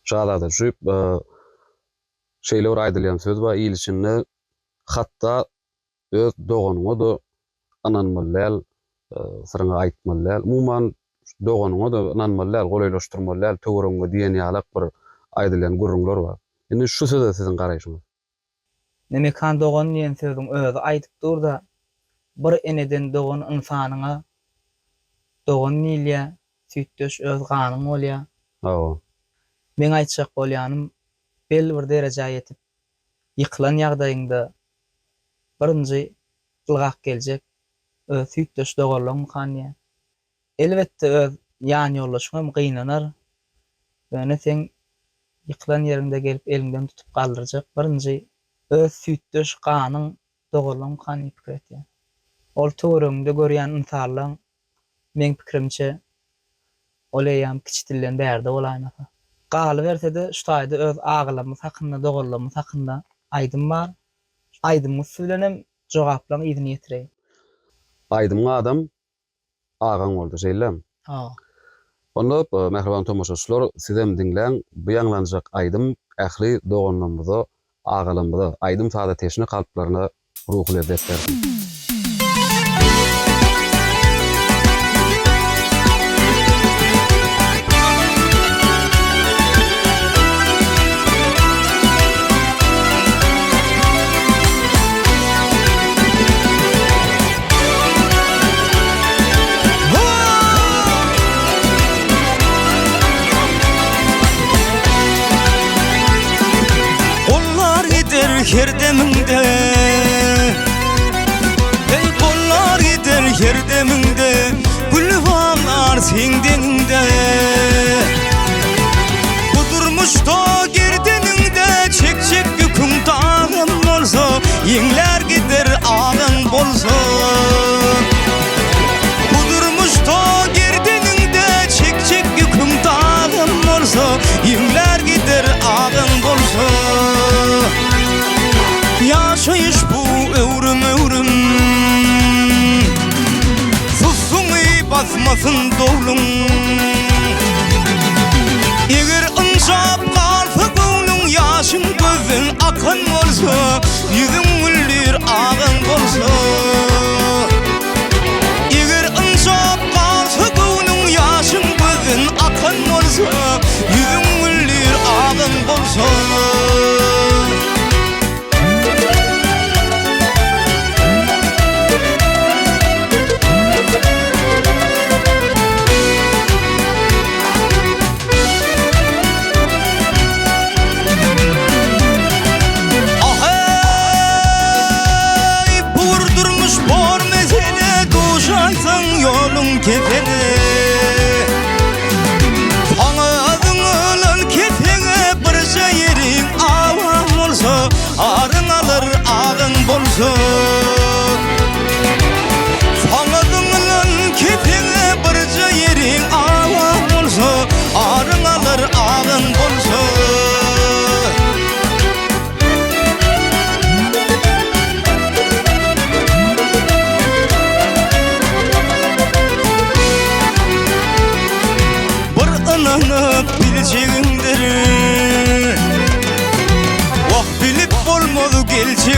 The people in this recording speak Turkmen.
Şazada şu şeýle bir aýdylýan söz bar il içinde hatda öz doganyňa-da ynanmaly däl, syryňy aýtmaly däl. Umuman doganyňa-da ynanmaly däl, golaýlaşdyrmaly däl töweregiňe diýen ýalak bir aýdylýan gürrüňler bar. Indi şu söze siziň garaýşyňyz? Ine Mekan dogan diýen sözüň özi aýdyp dur-da, bir eneden dogan ynsanyňa dogan diýilýär, süýtdeş öz ganyň bolýar. Hawa. Meň aýtjak bolýanym, belli bir derejä ýetip, ýykylan ýagdaýyňda birinji ylgap geljek öz süýtdeş doganlaňmykan diýýän. Elbetde öz ýanýoldaşyň hem gynanar, ýöne seň ýykylan ýeriňde gelip eliňden tutup galdyrjak birinji öz süýtdeş ganyň doganlaňmykan diýip pikir etýän. Ol töweregiňde görýän ynsanlaň meň pikirimçe ol eýýäm kiçi dilden bärde bolaýmasa. Galyberse-de şu taýda öz agalarymyz hakynda doganlarymyz hakynda aýdym bar. Şu aýdymyň üsti bilenem jogaplaň yzyny ýetireýin. Aýdymyň adam agaň boldy, şeýlemi? Hawa. Onda, mähriban tomaşaçylar, sizem diňläň, bu ýaňlanjak aýdym ähli doganlarymyza, agalarymyza, aýdym-saza teşne kalplaryna ruhy lezzet bersin. Gollar gider her demiňde Ey gollar gider her demiňde Gül baglar seň deňiňde Bu durmuşda gerdeniňde Çekjek ýüküň dagam bolsa Ýeňlär gider agaň bolsa Bu durmuşda gerdeniňde Çekjek ýüküň dagam bolsa Ýeňlär gider agaň bolsa Ýaşaýyş bu öwrüm-öwrüm Sussuňy basmasyn dowluň Eger ynjap galsa göwnüň Ýaşyň gözden akan bolsa Ýüzüň güldür agaň bolsa Eger ynjap galsa göwnüň Ýaşyň gözden akan bolsa Ýüzüň güldür agaň bolsa. Aheý, bu durmuş bor mesele, Duşaýsaň ýoluň kesene. Saňa zyňylan kesege birje ýeriň awan bolsa, Aryň alar agyň bolsa. Saňa zyňylan kesege birje ýeriň awan bolsa, Aryň alar agyň bolsa. Bir ynanyp biljegiňdir Wah bilip bolmaz geljegiňdir.